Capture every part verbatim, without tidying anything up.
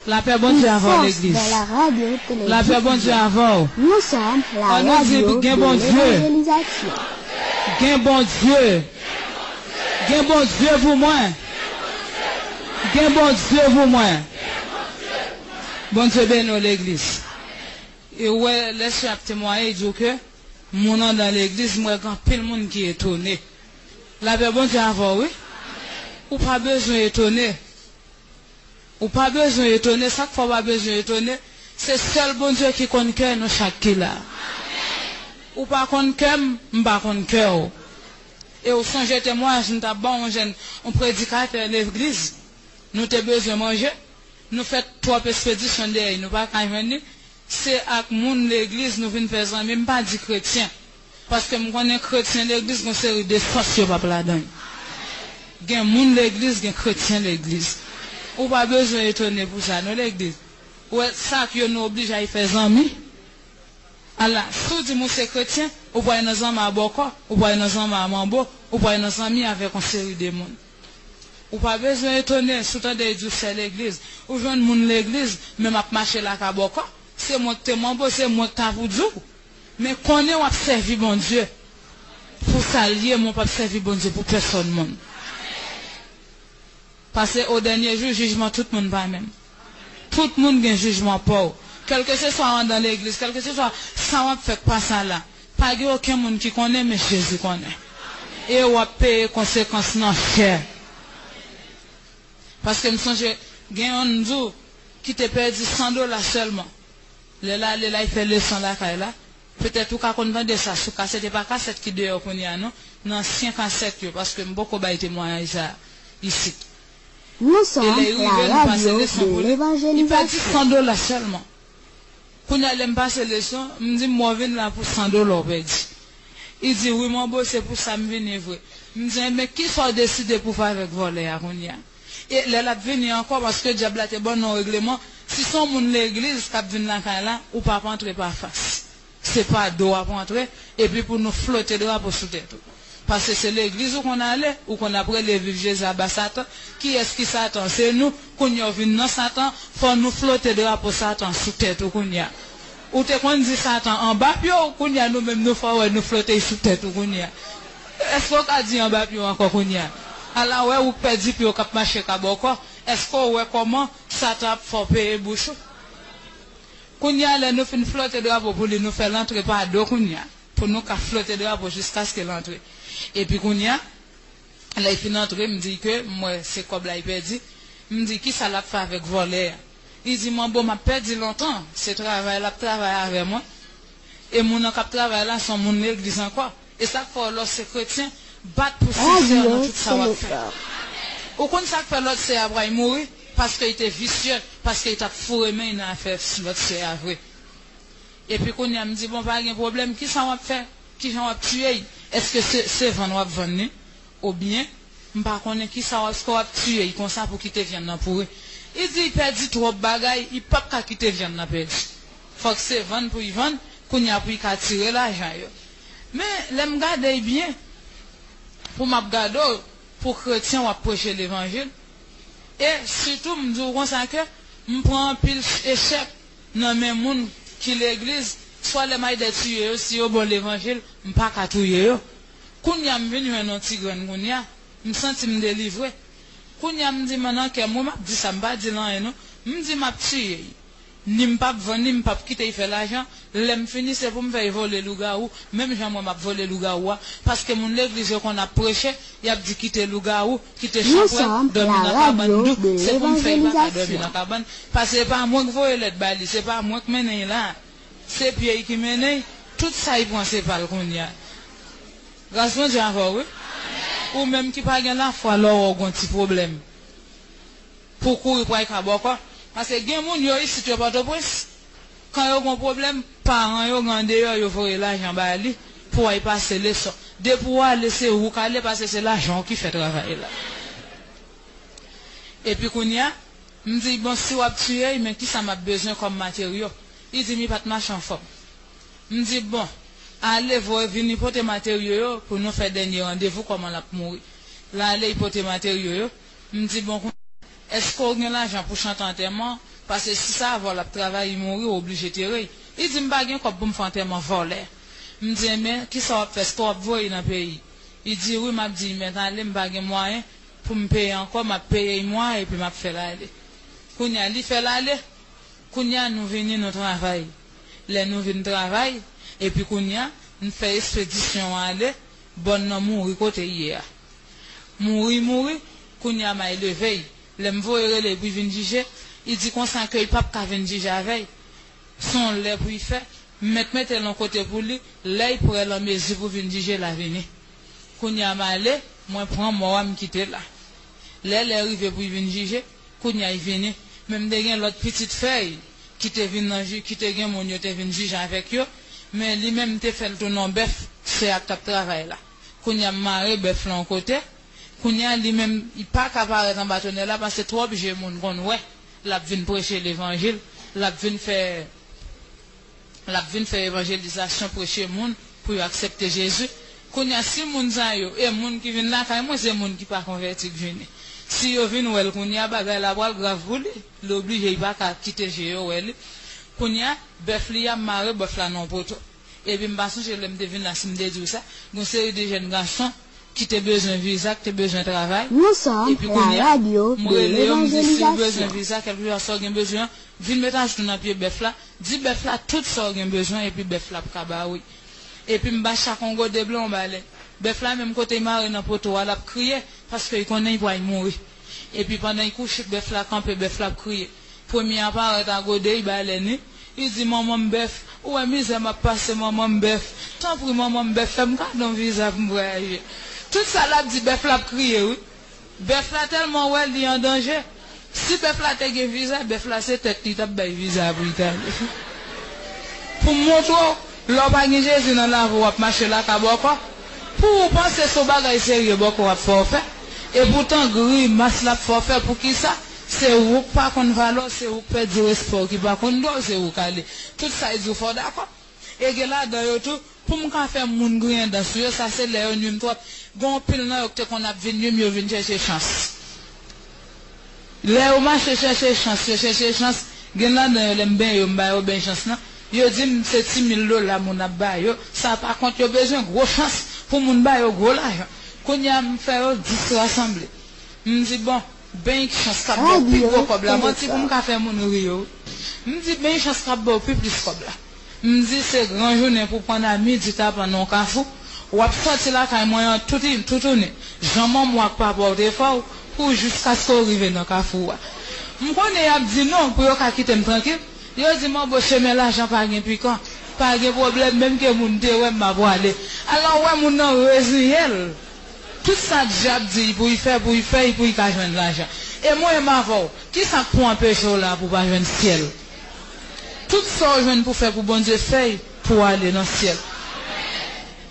Lapè Bondye avè w, legliz. Lapè Bondye avè w. An nou di, gen Bondye. Gen Bondye. Gen Bondye pou mwen. Gen Bondye pou mwen. Bondye beni w, legliz. E w wè, lè sè ap temwaye, li di w ke moun anndan legliz, m wè gen anpil moun ki etone. Lapè Bondye avè w, wi. Ou pa bezwen etone. Ou pa bezwen etone. Sa k fè w pa bezwen etone? Se sèl Bondye ki konn kè nou chak ki la. Ou pa konn kè m, m pa konn kè w. E w sonje temwayaj m t ap ba w, yon jèn, yon predikatè legliz. Nou te bezwen manje. Nou fè twòp espedisyon dèyè, nou pa ka jwenn li. Se ak moun legliz nou vin fè zanmi, m pa di kretyen. Paske m konnen kretyen legliz gon seri de sòs yo p ap ladan l. Gen moun legliz, gen kretyen legliz. Ou pa bezwen etone pou sa non, legliz. Ou wè sa k yo nou oblije al fè zanmi. Ala, si w di m ou se kretyen, ou pral nan zanmi a bòkò, ou pral nan zanmi a manbo, ou pral nan zanmi avèk yon seri de moun. Ou pa bezwen etone si w tande yo di w sè legliz. Ou jwenn moun legliz, men m ap mache lakay bòkò. Se mwen k te manbo, se mwen k ta pou di w. Men konnen w ap sèvi Bondye pou sa l ye, men w p ap sèvi Bondye pou pèsòn moun. Paske o dènye jou, jijman tout moun pa menm. Tout moun gen jijman pa w. Kèlkeswa w anndan legliz, kèlkeswa sa w ap fè k pa sa la, pa gen okenn moun ki konnen, men Jezi konnen. E w ap peye konsekans nan chè. Paske m sonje, gen yonn m di w ki te pèdi san dola sèlman. Lè l ale, l al fè leson lakay la. Petèt ou ka konn tande sa sou kasèt, e pa kasèt ki deyò kounye a non, nan ansyen kasèt yo, paske m poko bay temwayaj sa isit. E lè l rive, nou pase leson pou li, li pèdi san dola sèlman. Kounye a, lè m pase leson, m di, "M wè w vin la pou san dola w pèdi." Li di, "Wi, manbo, se pou sa m vini vre." M di, "Enben, kisa w deside pou w fè avèk vòlè a kounye a?" E lè l ap vini ankò, paske dyab la te ban nou yon regleman, si se yon moun legliz k ap vin lakay la, ou p ap antre pa fas. Se pa do w ap antre, epi pou nou flote drapo sou tèt ou. Paske se legliz ou konn ale, ou konn ap rele viv Jezi aba Satan. Kiyès ki Satan? Se nou. Kounye a w vin nan Satan, fò nou flote drapo Satan sou tèt ou kounye a. Ou te konn di Satan anba pye w, kounye a nou menm nou fè w wè nou flote l sou tèt ou kounye a. Èske w ka di anba pye w ankò kounye a? Ala wè ou k pèdi pye w k ap mache ka bòkò. Èske w wè kòman Satan ap fè w peye bouch ou? Kounye a, lè nou fin flote drapo pou li, nou fè l antre pa do kounye a, pou nou ka flote drapo jiskaske l antre. Epi kounye a, lè l fin antre, m di ke m wè se kòb la l pèdi. M di, "Kisa l ap fè avèk vòlè a?" Li di, "Manbo, m ap pèdi lontan. Se travay l ap travay avè mwen. E moun nan k ap travay la, se yon moun legliz ankò." E sa k fè w lè w se kretyen, bat pou sensè nan tout sa w ap fè. Ou konn sa k fè lòt sè a pral mouri? Paske li te visye, paske li t ap foure men l nan afè lòt sè a vre. Epi kounye a, m di, "Bon, pa gen pwoblèm, kisa w ap fè? Kijan w ap tiye l? Èske se, se vann w ap vann li? Oubyen, m pa konnen kisa w ap, èske w ap tiye l konsa pou kite vyann nan pouri?" Li di, "Li pèdi twòp bagay, li p ap ka kite vyann nan pèdi. Fòk se vann pou l vann, kounye a pou l ka tire lajan yo." Men, lè m gade l byen, pou m ap gade w, pou kretyen w ap preche levanjil. E sitou, m di w konsa ke m pran anpil echèk nan men moun ki legliz, swa lè m al dèyè tiye yo, si yo ba w levanjil, m pa ka touye yo. Kounye a, m vin jwenn yon ti grenn kounye a, m santi m delivre. Kounye a, m di, "Men nan kè m, wi, m ap di sa, m pa di l anyen non." M di, "M ap tiye l. Ni m p ap vann li, m p ap kite l fè lajan. Lè m fini, se pou m fè l vole lougawou, menm jan mwen m ap vole lougawou a." Paske moun legliz yo konn ap preche, y ap di, "Kite lougawou, kite chanpwèl, dòmi nan kabann dou." Se pou m fè l pa ka dòmi nan kabann. Paske se pa mwen k voye lèt ba li, se pa mwen k mennen l la. Se pye l ki mennen l. Tout sa l pran, se pa l kounye a. Gras Bondye avè w, wi. Ou menm ki pa gen lafwa, lè w wè w gen yon ti pwoblèm, pou w kouri pral ka bòkò. Paske gen moun yo isit yo Pòtoprens, kan yo gen yon pwoblèm, paran yo gen andeyò, yo voye lajan ba li pou w al pase leson. Depi w ale, se ou k ale, paske se lajan w ki fè travay la. Epi kounye a, m di, "Bon, si w ap tiye l, men kisa m ap bezwen kòm materyo?" Li di m li pa t mache anfòm. M di, "Bon, ale, voye vini pote materyo yo pou nou fè dènye randevou, kòman l ap mouri." L ale, li pote materyo yo. M di, "Bon, kounye a, èske w gen lajan pou chante antèman?" Paske si se avè w l ap travay, li mouri, w oblije tere l. Li di, "M pa gen kòb pou m fè antèman vòlè." M di, "Enben, kisa w ap fè? Èske w ap voye l nan peyi?" Li di, "Wi, m ap di l mèt ale, m pa gen mwayen pou m peye ankò, m ap peye l mwa epi m ap fè l ale." Kounye a, li fè l ale. Kounye a, nou vini, nou travay. Lè nou vin travay, epi kounye a, n fè ekspedisyon an ale, bòn nan mouri kote l ye a. Mouri, mouri, kounye a, m al leve l. Lè m voye rele l pou l vin jije, li di konsa ke l p ap ka vin jije avè l. Se yon lè pou l fè, m mèt mete l yon kote pou li, lè l prè, l an mezi pou vin jije, l a vini. Kounye a, m ale, mwen pran mò a, m kite l la. Lè lè rive pou l vin jije, kounye a, l vini. Men m te gen lòt pitit fè l ki te vin nan ji-, ki te gen moun yo te vin jije avèk yo, men li menm, m te fè l tounen yon bèf, sè a k t ap travay la. Kounye a, m mare bèf la yon kote. Kounye a, li menm, li pa ka parèt anba tonèl la, paske twòp je moun konn wè l ap vin preche levanjil, l ap vin fè, l ap vin fè evanjelizasyon, preche moun pou yo aksepte Jezi. Kounye a, si moun sa yo, e moun ki vin lakay mwen, se moun ki pa konvèti k vini. Si yo vin wè l kounye a, bagay la pral grav pou li. Li oblije, li pa ka kite je yo wè li. Kounye a, bèf li a, m mare bèf la nan yon poto. Epi m pa sonje lè m te vin la, si m te di w sa, gen yon seri de jèn gason ki te bezwen viza, ki te bezwen travay. Epi kounye a, m rele yo, m di, "Si w bezwen viza, kèlkeswa sa w gen bezwen an, vin met ajou nan pye bèf la, di bèf la tout sa w gen bezwen, epi bèf la ap ka ba ou l." Epi m ba chak yon gode blan, yon balèn. Bèf la menm kote l mare nan poto a, l ap kriye, paske l konnen l pral mouri. Epi pandan l kouche, bèf la kanpe, bèf la ap kriye. Premye a parèt a gode, li balèn li. Li di, "Manman m bèf, ou wè mizè m ap pase, manman m bèf. Tanpri, manman m bèf, fè m kado yon viza pou m vwayaje." Tout sa l ap di, bèf la ap kriye, wi. Bèf la tèlman wè li an danje. Si bèf la te gen viza, bèf la se tèt li t ap bay viza pou l t ale. Pou m montre w, lè w pa gen Jezi nan lavi w, w ap mache laka bòkò. Pou ou panse se yon bagay serye bòkò w ap fè w fè. Epoutan, grimas l ap fè w fè, poukisa? Se ou k pa konn valè w, se ou k pèdi respè w, ki pa konn dwa w, se ou k ale. Tout sa y di w fè w dakò. E gen ladan yo tou, pou m ka fè moun griyen dan sou yo, sa se lè yo nwi m twòp. Gen anpil nan yo ki te konn ap vin nwi m, yo vin chèche chans. Lè yo mache chèche chans, yo chèche chans, gen ladan yo, lè m benyen yo, m ba yo beny chans lan, yo di m se ti mil dola moun ap ba yo, sa pa kont, yo bezwen gwo chans pou moun ba yo gwo lajan. Kounye a, m fè yo dis rasanble. M di, "Bon, beny chans k ap ba w pi gwo kòb la." Manti pou m ka fè moun ri yo. M di, "Beny chans k ap ba w pi plis kòb la." M di, "Se gran jounen pou pann a midi tapan nan yon kafou. W ap sòti lakay mwen an toutouni, toutouni. Jan manman w ak papa w te fè w, pou jiskaske w rive nan kafou a." M konnen y ap di non, pou yo ka kite m trankil. Yo di m anboche, men lajan pa gen pikan. Pa gen pwoblèm, menm ke moun te wè m, m ap wale. Alò, w wè moun nan reziyen l. Tout sa dyab di l pou l fè, pou l fè, pou l ka jwenn lajan. E mwen menm avè w, kisa k pou anpeche w la pou w pa jwenn syèl? Tout sa w jwenn pou fè pou Bondye, fè l pou w ale nan syèl.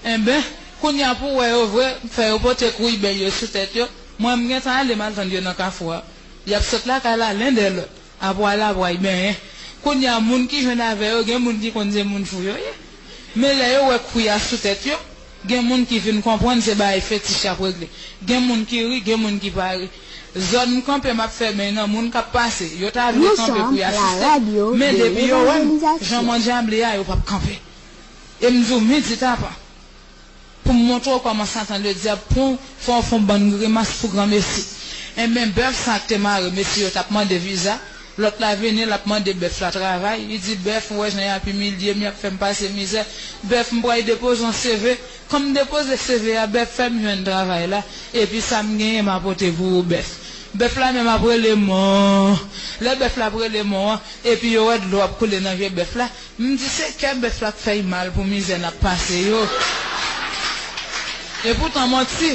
Enben, kounye a pou w wè yo vre, fè yo pote kouri bèy yo sou tèt yo. Mwen, m gentan ale, m al tann yo nan kafou a. Y ap sot lakay la, len dè lòt. Apwal, apwal, benyen. Kounye a, moun ki jwenn avè yo, gen moun ki konn se moun fou yo ye. Men lè yo wè kwi a sou tèt yo, gen moun ki vin konprann se bagay fetich y ap regle. Gen moun ki ri, gen moun ki pa ri. Zòn m kanpe, m ap fè beny nan, moun k ap pase, yo ta vle kanpe pou y asiste. Men depi yo wè m, jan m andyanble a, yo p ap kanpe. E m di w, midi tapan. Pou m montre w kòman Satan Ledyab pran w, fè w fè yon bann grimas pou granmesi. Enben, bèf sa k te mare mesi yo t ap mande viza. Lòt la vini, l ap mande bèf la travay. Li di, "Bèf, ou wè jan y ap imilye m, y ap fè m pase mizè. Bèf, m pral depoze yon C V. Kan m depoze C V a, bèf, fè m jwenn travay la. Epi sa m genyen, m a pote pou ou, bèf." Bèf la menm ap rele mò. Lè bèf la ap rele mò an, epi yo wè dlo ap koule nan je bèf la, m di, "Se kè bèf la k fè l mal pou mizè n ap pase yo." Epoutan, manti,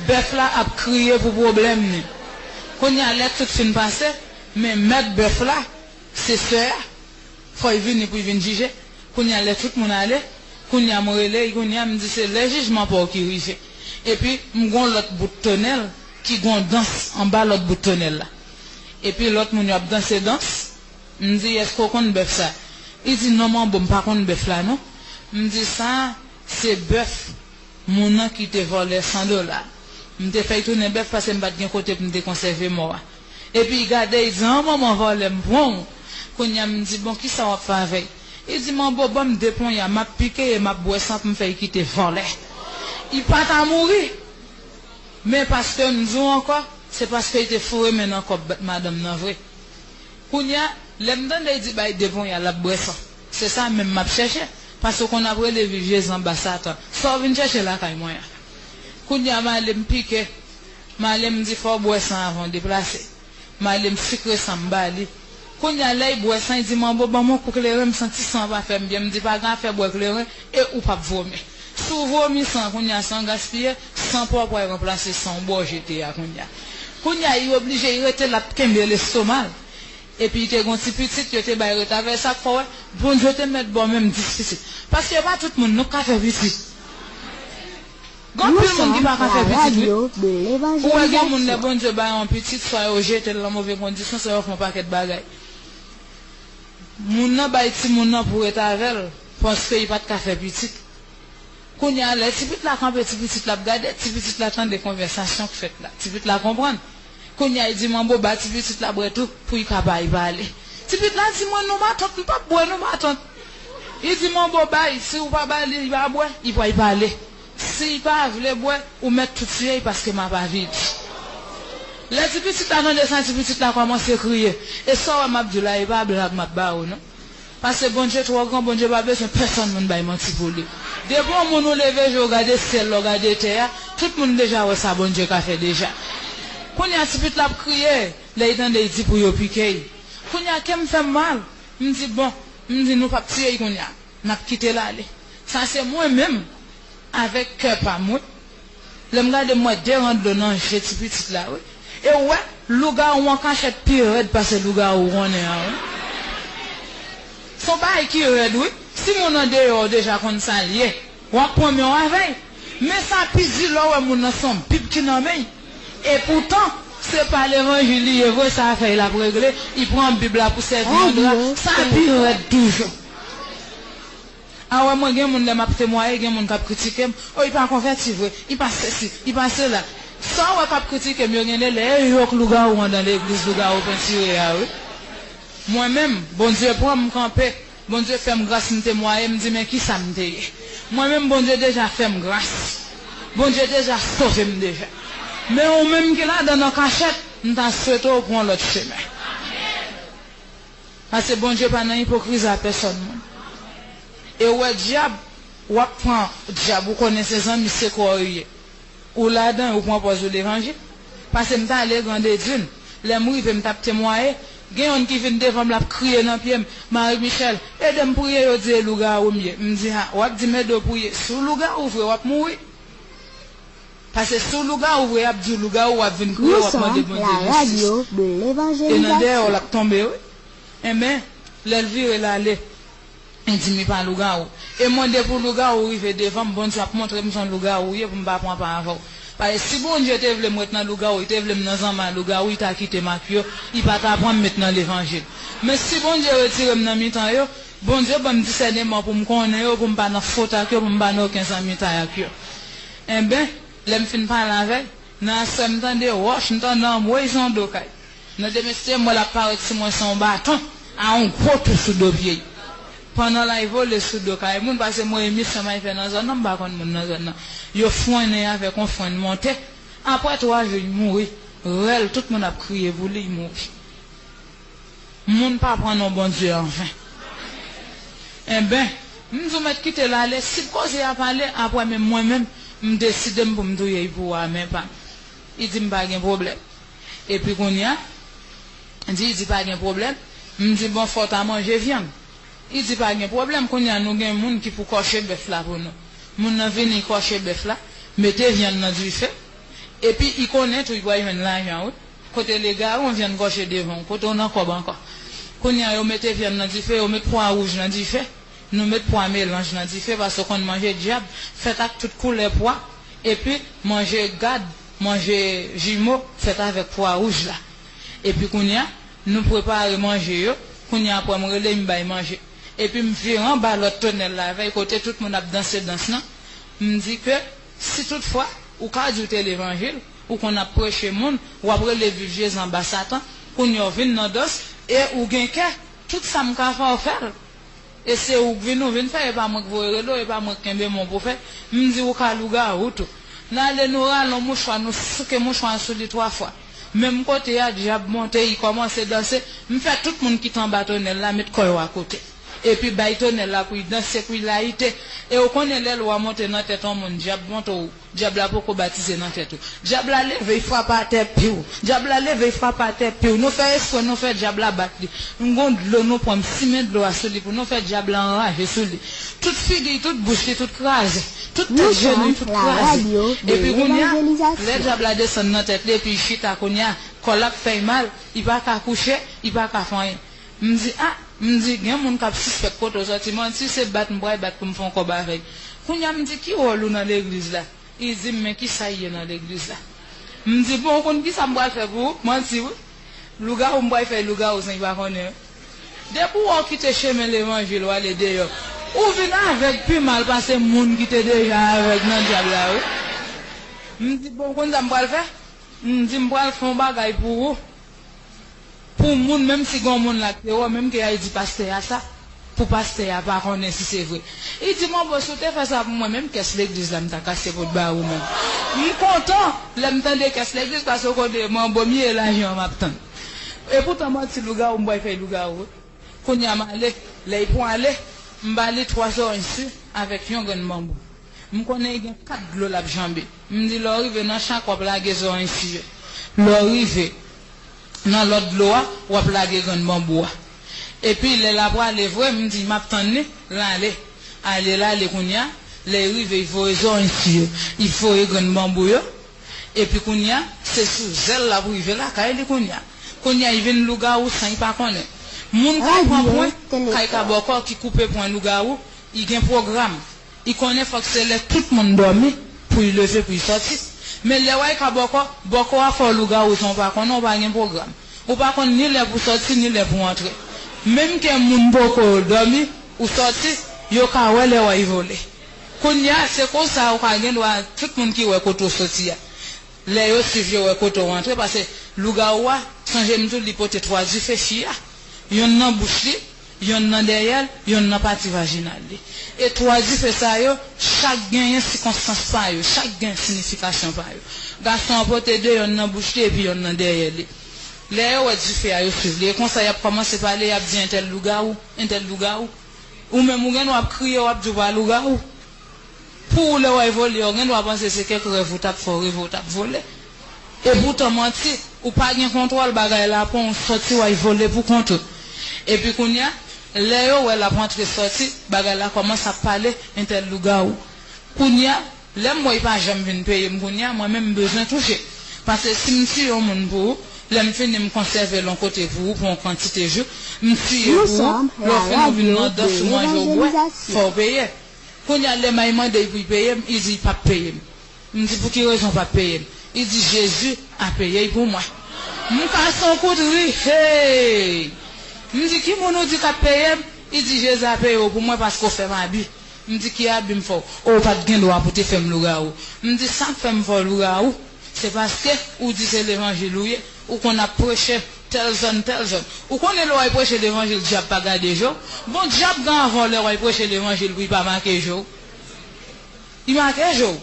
bèf la ap kriye pou pwoblèm li. Kounye a, lè tout fin pase, men mèt bèf la, se sè a, fò l vini pou l vin jije. Kounye a, lè tout moun ale, kounye a, m rele l, kounye a, m di, "Se lè jijman pa w ki rive." Epi, m gon lòt bout tonèl ki gon dans anba lòt bout tonèl la. Epi, lòt moun yo ap danse dans. M di, "Èske w konn bèf sa?" Li di, "Non, manbo, m pa konn bèf la, non." M di, "Sa, se bèf moun nan ki te vòlè san dola. M te fè l tounen bèf paske m pa t gen kote pou m te konsève mò a." Epi l gade, l di, "An, manman vòlè, m pran w." Kounye a m di, "Bon, kisa w ap fè avè l?" Li di, "Manbo, ban m de ponya, m ap pike e m ap bwè san pou m fè l kite vòlè." Li pa ta mouri. Men paske m di w ankò, se paske li te foure men nan kòb madanm nan vre. Kounye a, lè m tande l di bay de ponya, l ap bwè san. Se sa menm m ap chèche. Paske w konn ap rele viv je zanba Satan. Sa w vin chèche lakay mwen an? Kounye a, m ale m pike. M ale m di fò w bwè san avan w deplase. M ale m sikre san m ba li. Kounye a, lè l bwè san, li di, "Manbo, ban m yon kou kleren, m santi san an pa fè m byen." M di, "Pa gen afè bwè kleren e ou p ap vomi. Si w vomi san, kounye a san gaspiye, san pa w pral ranplase san w ba w jete a kounye a." Kounye a, li oblije, li rete l ap kenbe lestoma l. Epi li te gen yon ti pitit, yo te bay rete avè l. Sa k fè w wè, Bondye te mèt ba w menm dis pitit. Paske e pa tout moun nou k ka fè pitit. Gen anpil moun ki pa ka fè pitit, wi. Ou wè, gen moun, lè Bondye ba yo yon pitit, swa yo jete l nan move kondisyon, swa yo fè yon pakèt bagay. Moun nan bay timoun nan pou ret avè l, paske li pa t ka fè pitit. Kounye a, lè ti pitit la kanpe, ti pitit la ap gade, ti pitit la tande konvèsasyon k fèt la. Ti pitit la konprann. Kounye a, li di, "Manbo, ba ti pitit la bwè tou, pou li ka bay pale." Ti pitit la di, "Mwen, nou matant, m p ap bwè, nou matant." Li di, "Manbo, bay, si w pa ba li, li pa bwè, li pral pale. Si li pa vle bwè, ou mèt tou tiye l, paske m ap avili." Lè ti pitit la tande sa, ti pitit la kòmanse kriye. E sa w wè m ap di w la, e pa blag m ap ba ou, non. Paske Bondye twò gran, Bondye pa bezwen pèsonn moun bay manti pou li. Depi yon moun ou leve je w gade syèl la, w gade tè a, tout moun deja wè sa Bondye ka fè deja. Kounye a, ti pitit la ap kriye, lè li tande l di pou yo pike l. Kounye a, kè m fè m mal. M di, "Bon," m di, "nou p ap tiye l kounye a. N ap kite l ale." Sa se mwen menm, avèk kè pa m, wi. Lè m gade, m wè de rant dlo nan je ti pitit la, wi. E w wè, lougawou an kachèt pi rèd pase lougawou konnen an, wi. Se yon bagay ki rèd, wi. Si moun andeyò w deja konn sa l ye, w ap pran men w avè l. Men sa pi di lè w wè moun nan se yon bib ki nan men l. Epoutan, se pa levanjil li ye vre, sa fè l ap regle, li pran bib la pou sèvi yon dra, sa pi rèd toujou. A wè, mwen gen moun lè m ap temwaye, gen moun k ap kritike m, "O, li pa konvèti vre, li pa sesi, li pa sela." Sa w wè k ap kritike m yo, gen de lè e yo k lougawou anndan legliz lougawou pentire a, wi. Mwen menm, Bondye pran m kanpe, Bondye fè m gras, m temwaye, m di, "Men kisa m te ye?" Mwen menm, Bondye deja fè m gras. Bondye deja sove m deja. Men ou menm ki ladan nan kachèt, m ta swete w pran yon lòt chemen. Paske Bondye pa nan ipokrizi a pèsonn moun. E w wè dyab, w ap pran dyab, ou konnen se zanmi, se kò yo ye. Ou ladan, ou pran pòz ou levanjil. Paske m t ale Grande Dune. Lè m rive, m t ap temwaye. Gen youn ki vin devan m, l ap kriye nan pye m, "Marie Michèle, ede m priye, yo di e lougawou m ye." M di, "Ha, w ap di m ede w priye. Si w lougawou vre, w ap mouri." Paske si w lougawou vre, y ap di w lougawou, w ap vin kriye, w ap mande Bondye jistis. E nan dèyè w, l ap tonbe, wi. Enben, lè l vire l ale, li di m li pa lougawou. E mwen, depi w lougawou rive devan m, Bondye ap montre m se yon lougawou w ye pou m pa pran pa avè w. Paske si Bondye te vle m ret nan lougawou, li te vle m nan zanma lougawou, li ta kite m ak yo, li pa ta pran m met nan levanjil. Men si Bondye retire m nan mitan yo, Bondye ban m disèneman pou m konnen yo, pou m pa nan fot ak yo, pou m pa nan okenn zanmitay ak yo. Enben, lè m fin pale avè l, nan aswè m tande wòch, m tande anmwey se yon do kay. Nan demen site m wè l ap parèt sou mwen se yon baton, a yon gwo tou sou do pye l. Pandan l al vole sou do kay moun, paske m wè emisyon m al fè nan zòn nan, m pa konn moun nan zòn nan. Yo fwennen avèk yon fwenn monte. Apre twa jou, li mouri. Rèl, tout moun ap kriye pou li, li mouri. Moun pa pran non Bondye an ven. Enben, m di w mèt kite l ale, si koze a pale, apre men mwen menm, m deside m pou m touye l pou w a men pa m. Li di m pa gen pwoblèm. Epi kounye a, di, li di pa gen pwoblèm, m di bon fò w ta manje vyann. Li di pa gen pwoblèm, kounye a nou gen moun ki pou kòche bèf la pou nou. Moun nan vini kòche bèf la, mete vyann nan dife, epi li konnen tou li pral jwenn lajan wi. Kote legarou, yon vyann kòche devan w, kote w nan kòb ankò. Kounye a yo mete vyann nan dife, yo met pwa wouj nan dife, nou met pwa melanj nan dife, paske w konn manje dyab fèt ak tout koulè pwa, epi manje gad, manje jimo fèt avèk pwa wouj la. Epi kounye a, nou prepare manje yo, kounye a apre m rele m bay manje. Epi m vire anba lòt tonèl la avè l, kote tout moun ap danse dans lan. M di ke si toutfwa ou ka di w te levanjil, ou konn ap preche moun, w ap rele viv Jezi anba Satan, kounye a w vin nan dans, e ou gen kè, Tout sa m ka fè, w fè l. E se ou k vin, ou vin fè, e pa mwen k voye rele w, e pa mwen k kenbe men w pou fè. M di ou ka lougawou tou. N ale, nou rale yon mouchwa, nou souke mouchwa an sou li twa fwa. Menm kote a, dyab monte, li kòmanse danse. M fè tout moun ki t anba tonèl la met kò yo akote. Epi bay tonèl la pou l danse, pou l layite. E ou konnen lè lwa monte nan tèt yon moun, dyab monte w. Dyab la poko batize nan tèt ou. Dyab la leve, l frape atè piw. Dyab la leve, l frape atè piw. Nou fè espre, nou fè dyab la bat li. M gon dlo, nou pran, m simen dlo a sou li pou nou fè dyab la anraje sou li. Tout figi l, tout bouch li, tout kraze. Tout tèt, jenou l, tout kraze. Epi kounye a, lè dyab la desann nan tèt li, epi l chita kounye a, kò l ap fè l mal, li pa ka kouche, li pa ka fè anyen. M di, a, m di, gen moun k ap sispèk kote w sòti, manti, se bat m pral bat pou m fè yon kòb avè l. Kounye a, m di, ki wòl ou nan legliz la? Li di m, men kisa l ye nan legliz la? M di, bon, ou konn kisa m pral fè pou ou? Manti, wi. Lougawou m pral fè lougawou san li pa konnen, wi. Depi w wè w kite chemen levanjil, w ale deyò, ou vin avèg pi mal pase moun ki te deja avèg nan dyab la, wi. M di, bon, ou konn sa m pral fè? M di, m pral fè yon bagay pou ou. Pou moun, menm si gen yon moun la ki te wè w, menm ke y al di pastè a sa, pou pastè a pa konnen si se vre. Li di, "Manbo, si w te fè sa pou mwen, menm kès legliz la, m ta kase pou t ba ou menm." M kontan lè m tande kès legliz, paske w konnen manbo m ye, e lajan an m ap tann. Epoutan, manti lougawou, m pral fè lougawou. Kounye a, m ale, lè l pou ale, m ba li twa zoranj si avèk yon grenn banbou. M konnen li gen kat dlo l ap janbe. M di, lè w rive nan chak, w ap lage zoranj si yo. Lè w rive nan lòt dlo a, w ap lage grenn banbou a. Epi, lè l ap prale vre, m di, m ap tann li, l ale. Ale, l ale kounye a, lè l rive, l voye zoranj si yo. L voye grenn banbou yo. Epi kounye a, se sou zèl l ap rive lakay li kounye a. Kounye a, li vin lougawou san li pa konnen. Moun k ap pran pwen, kay ka bòkò ki koupe pwen lougawou, li gen pwogram. Li konnen fòk se lè tout moun dòmi pou li leve, pou li sòti. Men lè w al ka bòkò, bòkò a fè w lougawou san w pa konnen, w pa gen pwogram. Ou pa konn ni lè pou sòti, ni lè pou antre. Menm ke moun poko dòmi, ou sòti, yo ka wè lè w al vole. Kounye a, se konsa ou ka gen dwa, tout moun ki wè kote w sòti a. Lè yo swiv, yo wè kote w antre, paske lougawou a, sonje m di w, li pote twa dife fi a. Yonn nan bouch li, yonn nan dèyè l, yonn nan pati vajinal li. E twa dife sa yo, chak genyen sikonstans pa yo, chak gen siyifikasyon pa yo. Gason an pote de, yonn nan bouch li epi yonn nan dèyè li. Lè yo wè dife a, yo swiv li. E konsa, y ap kòmanse pale, y ap di entèl lougawou, entèl lougawou. Ou menm, ou gen dwa ap kriye, w ap di w pa lougawou. Pou ou, lè w al vole, ou gen dwa panse se kèk rèv ou t ap fè, w reve w t ap vole. Epoutan, manti, ou pa gen kontwòl bagay la, pran w sòti, w al vole pou kont ou. Epi kounye a, lè yo wè l ap antre sòti, bagay la kòmanse ap pale, entèl lougawou. Kounye a, lè m wè l pa janm vin peye m kounye a, mwen menm m bezwen touche. Paske si m tiye yon moun pou ou, lè m fini m konsève l yon kote pou ou, pou yon kantite jou, m tiye pou ou, lè w fini w vin nan dans ou manje w bwè, fò w peye. Kounye a, lè m al mande l pou l peye m, li di l p ap peye m. M di, pou ki rezon w p ap peye m? Li di, Jezi a peye l pou mwen. M kase yon kout ri, hey! M di, ki moun ou di k ap peye m? Li di, Jezi a peye w pou mwen paske w fè m abi. M di, ki abi m fè w? O, w pa t gen dwa pou te fè m lougawou. M di, sa k fè m fè w lougawou, se paske ou di se levanjil ou ye. Ou konn ap preche tèl zòn, tèl zòn. Ou konnen lè w al preche levanjil, dyab pa gade je w. Bon, dyab gen anvan w lè w al preche levanjil pou l pa make je w. Li make je w.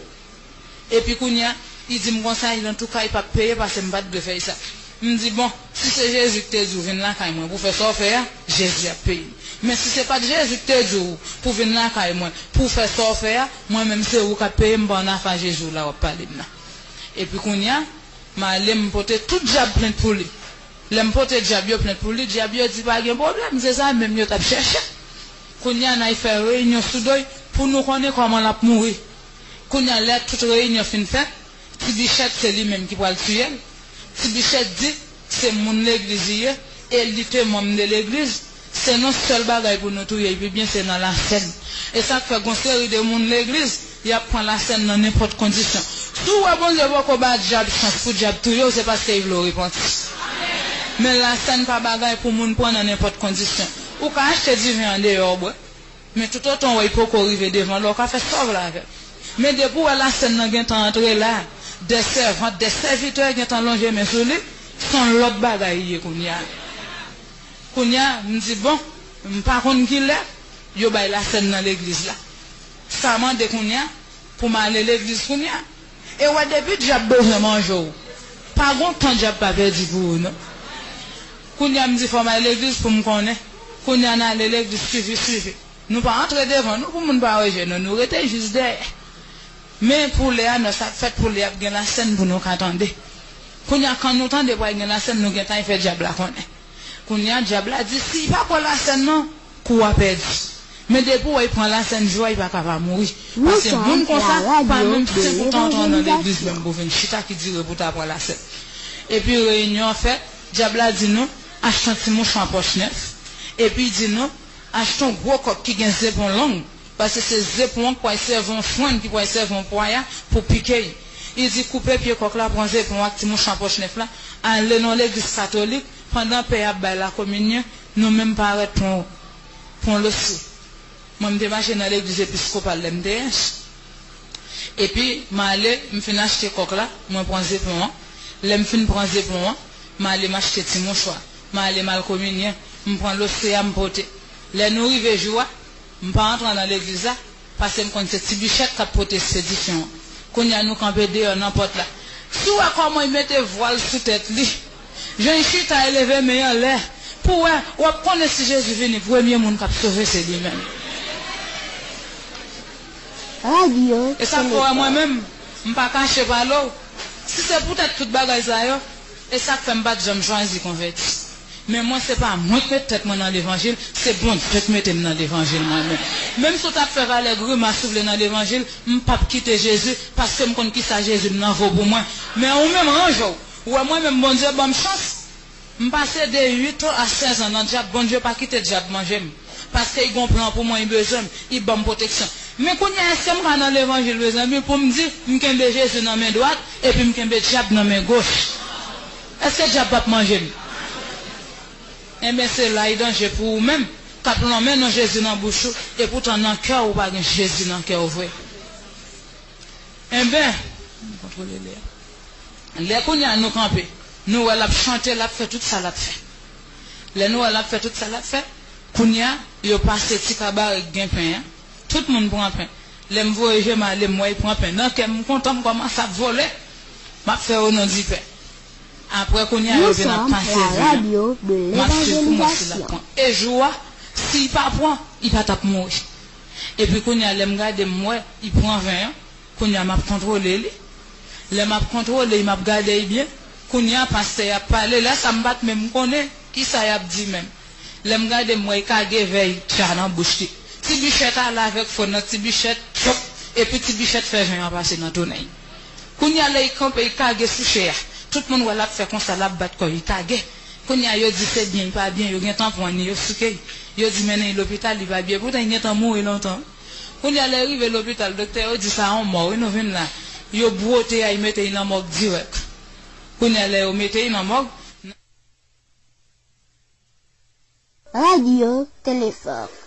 Epi kounye a, li di m konsa, antouka, li p ap peye paske m pa t dwe fè l sa. M di, bon, si se Jezi ki te di w vin lakay mwen pou fè sa w fè a, Jezi ap peye m. Men si se pa t Jezi ki te di w pou vin lakay mwen pou fè sa w fè a, mwen menm se ou k ap peye m, pa nan afa Jezi w la w ap pale m nan. Epi kounye a, m ale, m pote tout dyab plent pou li. Lè m pote dyab yo plent pou li, dyab yo di pa gen pwoblèm, se sa menm yo t ap chèche. Kounye a, n al fè reyinyon sou do l pou nou konnen kòman l ap mouri. Kounye a, lè tout reyinyon fin fèt, Ti Bichèt se li menm ki pral tiye l. Ti Bichèt di se moun legliz li ye, e li te manm de legliz. Se nan sèl bagay pou nou touye l pi byen, se nan lasèn. E sa k fè gon seri de moun legliz, y ap pran lasèn nan nenpòt kondisyon. Si w wè Bondye poko ba dyab chans pou dyab touye w, se paske li vle w repanti. Men lasèn pa bagay pou moun pran nan nenpòt kondisyon. Ou ka achte diven andeyò w bwè, men toutotan w wè li poko rive devan l la, w ka fè sa w vle avè l. Men depi w wè lasèn nan gentan antre la, de sèvant, de sèvitè gentan lonje men sou li, se yon lòt bagay li ye kounye a. Kounye a, m di, bon, m pa konn kilè yo bay lasèn nan legliz la. Sa mande kounye a pou m ale legliz kounye a. E w wè, depi dyab bezwen manje w, pa gon tan dyab pa pèdi pou ou, non. Kounye a, m di, fò m al legliz pou m konnen. Kounye a, n ale legliz, swivi, swivi. Nou pa antre devan, nou, pou moun pa wè je nou. Nou rete jis dèyè. Men pou lè a, nan sa k fèt pou lè a, ap gen lasèn pou nou ka tande. Kounye a, kan nou tande pral gen lasèn, nou gentan fè dyab la konnen. Kounye a, dyab la di, si l pa pran lasèn nan, kou a pèdi. Men depi w wè l pran lasèn jou a, l pa ka pa mouri. Paske moun konsa pa menm fè pou t antre nan legliz menm pou vin chita ki dire pou ta pran lasèn. Epi reyinyon an fèt, dyab la di nou, achte yon ti mouchwa pòch nèf. Epi l di nou, achte yon gwo kòk ki gen zepon long, paske se zepon an ki pral sèvi yon frenn, ki pral sèvi yon pwaya pou pike l. Li di, koupe pye kòk la, pran zepon ak ti mouchwa pòch nèf la, ale nan yon legliz katolik, pandan pè a ap bay lakominyon, nou menm parèt pran, pran losye. Mwen, m te mache nan legliz episkopal lè m te jèn. Epi, m ale, m fin achte kòk la, mwen pran zepon an. Lè m fin pran zepon an, m ale m achte ti mouchwa. M ale m al kominyen, m pran losye a, m pote. Lè nou rive jou a, m pa antre nan legliz la, paske m konn se ti bichèt k ap pote ekspedisyon an. Kounye a, nou kanpe deyò nan pòt la. Si w wè kòman l mete vwal sou tèt li, jan l chita, l leve men l anlè, pou w wè, w ap konnen si Jezi vini, premye moun k ap sove se li menm. E sa k fè w wè mwen menm, m pa kache pale w. Si se poutèt tout bagay sa yo, e sa k fè m pa t janm chwazi konvèti. Men mwen, se pa mwen k met tèt mwen nan levanjil, se Bondye k mete m nan levanjil mwen menm. Menm si w t ap fè valè grimas ou vle nan levanjil, m p ap kite Jezi, paske m konn kisa Jezi m nan vo pou mwen. Men ou menm, ranje w. Ou wè mwen menm, Bondye ban m chans. M pase de uit an a sèz an nan dyab, Bondye pa kite dyab manje m. Paske li gon plan pou mwen, li bezwen m, li ban m pwoteksyon. Men kounye a, èske m ka nan levanjil, mezanmi, pou m di, m kenbe Jezi nan men dwat, epi m kenbe dyab nan men goch? Èske dyab p ap manje m? Enben, se la li danje pou ou menm, k ap lonmen non Jezi nan bouch ou, epoutan nan kè w, ou pa gen Jezi nan kè w vre. Enben, m kontwole lè a. Lè kounye a nou kanpe, nou wè l ap chante, l ap fè tout sa l ap fè. Lè nou wè l ap fè tout sa l ap fè, kounye a, yo pase ti kabare k gen pen an. Tout moun pran pen. Lè m voye je m ale, m wè l pran pen. Nan kè m, m kontan, m kòmanse ap vole. M ap fè o non di pè. Apre, kounye a, yo vin ap pase vin an. M ap swiv pou m wè si l ap pran. E jou a, si l pa pran, li pa t ap mouri. Epi kounye a, lè m gade, m wè, li pran vin an. Kounye a, m ap kontwole li. Lè m ap kontwole li, m ap gade li byen. Kounye a, pastè y ap pale. Lè sa a, m pa t menm konnen kisa y ap di menm. Lè m gade, m wè l kage vè l tcha nan bouch li. Ti bichèt ale avèk fò nan ti bichèt, tchòp, epi ti bichèt fè vin an pase nan tonèy. Kounye a, lè l kanpe, l kage sou chè a. Tout moun wè l ap fè konsa, l ap bat kò l, l kage. Kounye a, yo di se byen, li pa byen, yo gentan pran li, yo souke l. Yo di mennen l lopital, li pa byen, poutan li gentan mouri lontan. Kounye a, lè l rive lopital, doktè yo di sa yon mò, wi, nou vin la. Yo bwote a, yo mete l nan mòg dirèk. Kounye a, lè yo mete l nan mòg, Radio Telefòk.